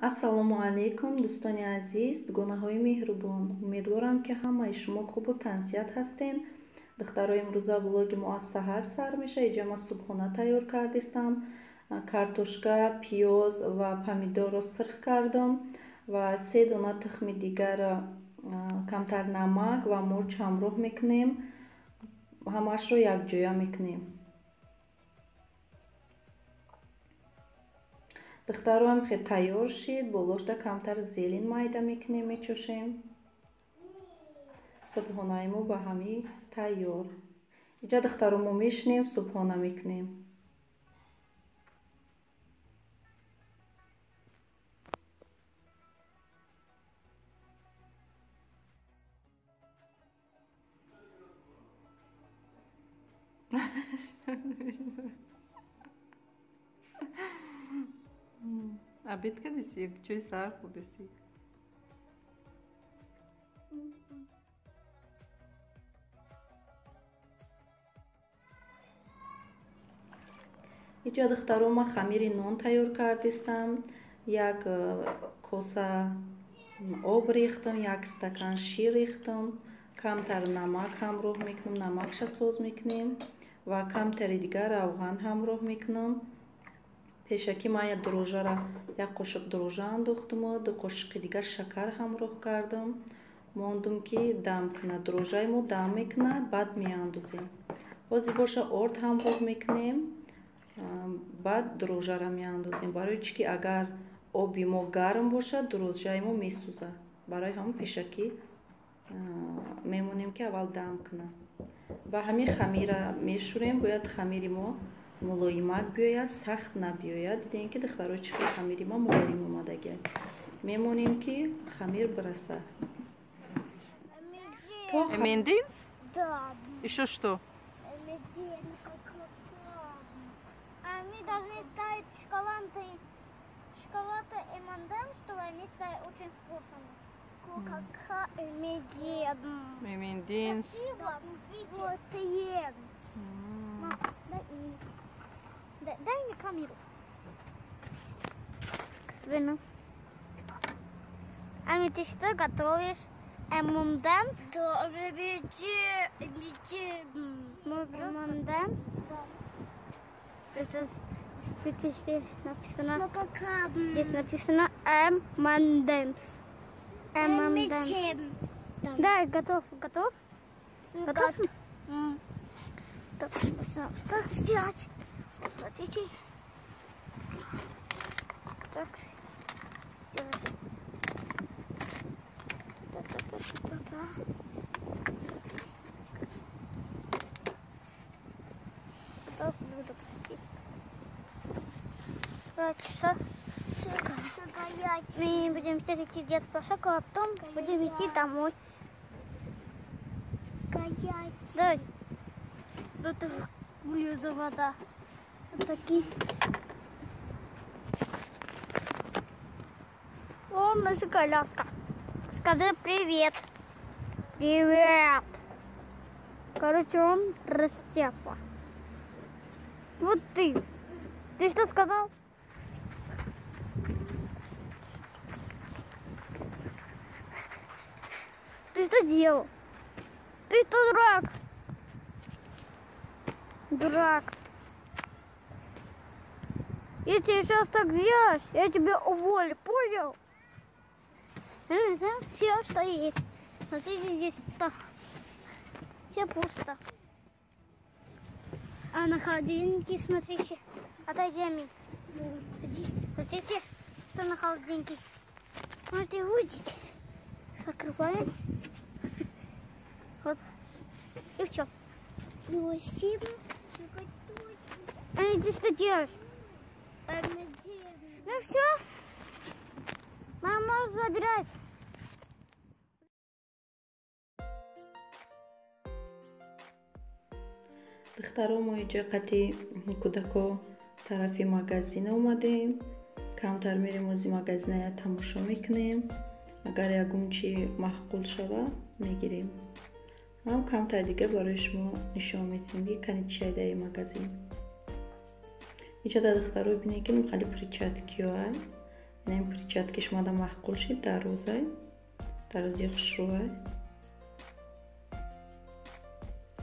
Ассалому алайкум, дӯстони азиз, дугонаҳои меҳрубон. Умедворам, ки ҳамаи шумо хубу тансиҳат ҳастен. Духтарои, имрӯза влоги мо аз саҳар сар мешавад. Иҷа ман субҳона тайёр кардистам. Картошка, пиёз ва помидорро сирх кардам ва се дона тухми дигар, камтар намак ва мурч ҳамроҳ мекунем. Ҳамаашро якҷоя мекунем. Духтароам, хе тайёр шид, болошда камтар зелень майда мекунем, мечошем. Субҳонаи мо ба ҳамӣ тайёр. Иҷа, духтаро, мо мешинем, субҳона мекунем. Обед кардиси ё чойи саҳар хӯрдиси? Иҷа, духтаро, ман хамири нон тайёр кардистам. Як коса об рехтам, як стакан шир рехтам, камтар намак ҳамроҳ мекунам, намакша соз мекунем ва камтари дигар равған ҳамроҳ мекунам. Пешакӣ ман як дрожжара, як қошуқ дрожжа андохтуму ду қошуқи дигар шакар ҳамроҳ кардам. Мондум, ки дам кунад. Дрожжаи мо дам мекунад, баъд меандозем. Ҳозир боша орд ҳамроҳ мекунем, баъд дрожжара меандозем. Барои чӣ ки агар оби мо гарм бошад, дрожжаи мо месӯзад. Барои ҳамон пешакӣ мемонем, ки аввал дам кунад. Ба ҳамин хамира мешӯрем. Бояд хамири мо мулоимак биёяд, сахт набиёяд. Дидем, ки, духтаро, чӣ хел хамири мо мулоим омадагиад. Мемонем, ки хамир бирасад. M&M's? Да. Еще что? Они должны ставить шоколады, шоколады M&M, чтобы они стали очень вкусными. Кока-кола, M&M. M&M's. Вот ем. Мам, дай мне камеру. Свину. Ами, ты что готовишь? M&M? Да, M&M? Да. Это здесь написано. Ну, здесь написано M&M's. M&M's. Да, готов, готов. Готов? Так, что сделать? Смотрите. Так, сделать. Так. Так, буду пустить. 2 часа. Мы будем сейчас идти в детскую площадку, а потом будем идти домой. Да. Тут блюдо вода. Вот такие. О, наша коляска. Скажи привет. Привет. Короче, он растепа. Вот ты. Ты что сказал? Ты что делал? Ты что, дурак? Дурак. Если ты сейчас так сделаешь, я тебя уволю, понял? Это все, что есть. Смотрите, здесь что? Все пусто. А на холодильнике, смотрите. Отойди, Амин. Смотрите, что на холодильнике. Можете увидеть. Закрываем. Вот. И все. Эй, ты что делаешь? Ну все. Мама может забирать. Духтаро, мо иҷа қати кӯдако тарафи магазин омадем. Камтар мерем, ози магазиная тамошо мекунем. Агар ягон чи маъқул шава, мегирем. Ҳам камтар дига барои шумо нишон медиҳем, ки кани чия даи магазин. Иҷа, духтаро, бинед, ки мухали перчаткиҳоа. Ин перчаткиш мада маъқул шид, дарозай. Дарози хушрӯай.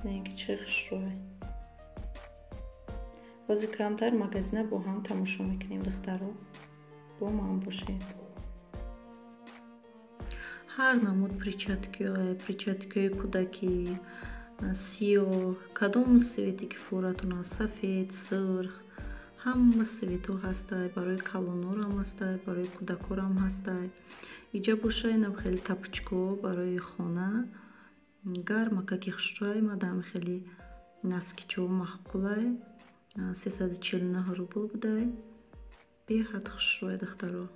Бинед ки чӣ хушрӯай. Бози камтар магазина бо ҳам тамошо мекунем, духтаро. Бо ман бошед. Ҳар намуд перчаткиҳое, перчаткиҳои кӯдакӣ, сиёҳ, кадом цвете ки форатон аст, сафед, сурх, ҳама цветҳо ҳастай, барои калонорам ҳастай, барои кӯдакорам ҳастай. Иҷа боша инам хеле тапочкаҳо барои хона, гармакаки хушрӯай, мадам хеле носкичҳо маъқулай, 349 рубл будай. Беҳад хушрӯай, духтаро.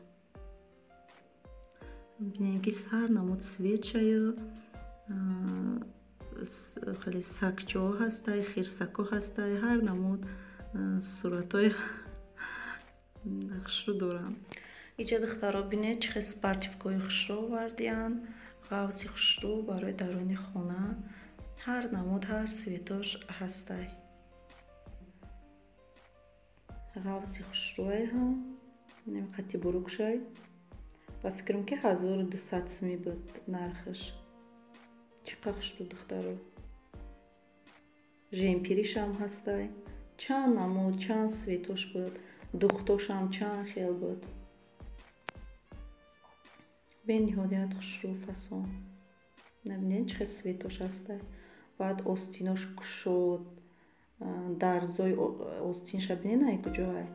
Бинед ки ҳар намуд цветшаю, хеле сакчаҳо ҳастай, хирсакҳо ҳастай, ҳар намуд суратҳои хушрӯ доранд. Иҷа духтаро бинед чӣ хел спортивкаҳои хушрӯ овардиянд, ғавси хушрӯ барои даруни хона, ҳар намуд, ҳар цветош ҳастай. Ғавси хушрӯай ҳам, қати бурукшай. Ба фикрам ки 1200 сими буд нархаш. Чӣ қадр хушрӯ, духтаро. Жемпиришам ҳастай. Чанд намуд, чанд цветош буд, духтошам чанд хел буд. Бениҳоят хушрӯ фасон. Набинед чӣ хел цветош ҳастай. Баъд остинош кушод, дарзои остинша бинед ай куҷоай.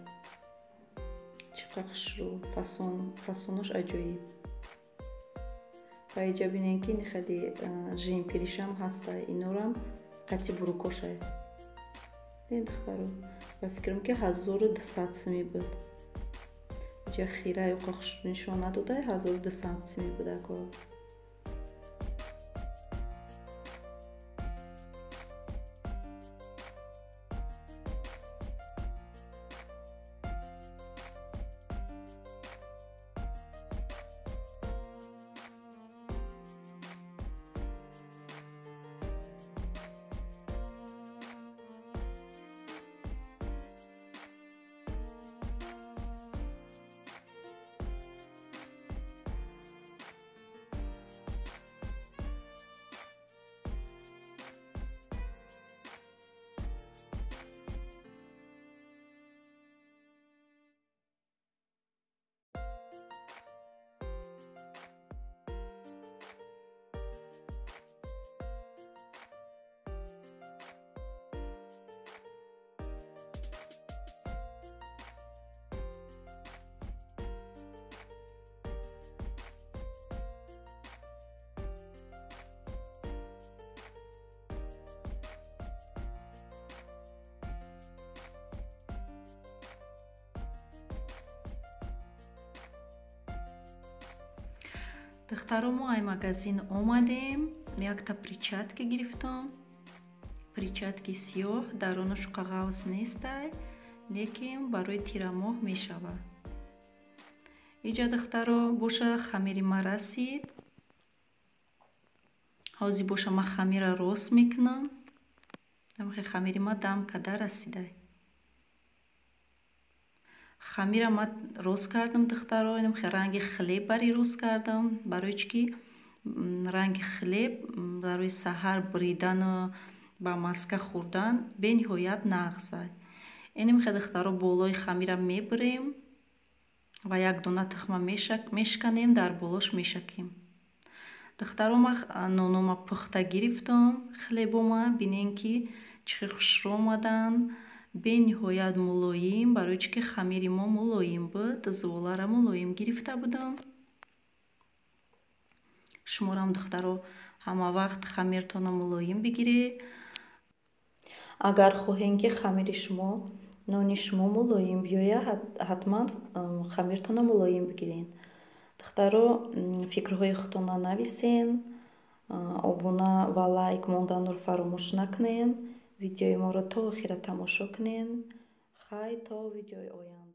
Чӣ қадр хушрӯ, фасон, фасонош аҷоиб. Ва иҷа бинед ки хеле жемпиришам ҳастай, инорам қати бурукошай. Бинед духтаро, ба фикрам ки 1200 сими буд. Иҷа хира юқа хушрӯ нишон надодай, 1200 сими буд ако. Духтаро, мо ай магазин омадем, якта перчатка гирифтам. Перчатки сиёҳ, дарунаш қағаз нестай, лекин барои тирамоҳ мешавад. Иҷа духтаро боша хамири ма расид. Ҳозир боша ма хамира рост мекунам. Хамири ма дам када расидай. Хамира ма рост кардам, духтаро, инам ранги хлеб бари рост кардам, барои чӣ ки ранги хлеб барои саҳар бридану ба маска хӯрдан бениҳоят нағзай. Инам духтаро болои хамира мебирем ва як дона тухма мешканем, дар болош мешакем. Духтаро, ма нонома пухта гирифтам, хлебома бинен ки чӣ хел хушрӯ омаданд. Бениҳоят мулоим, барои чӣ ки хамири мо мулоим буд, зуволара мулоим гирифта будам. Шуморам духтаро ҳама вақт хамиртонро мулоим бигиред. Агар хоҳем ки хамири шумо, нони шумо мулоим биёяд, ҳатман хамиртонро мулоим бигиред. Духтаро, фикрҳои худтонро нависен, обуна ва лайк монданро фаромӯш накунед. Видеои моро то охира тамошо кунед. Хай то видеои оянда.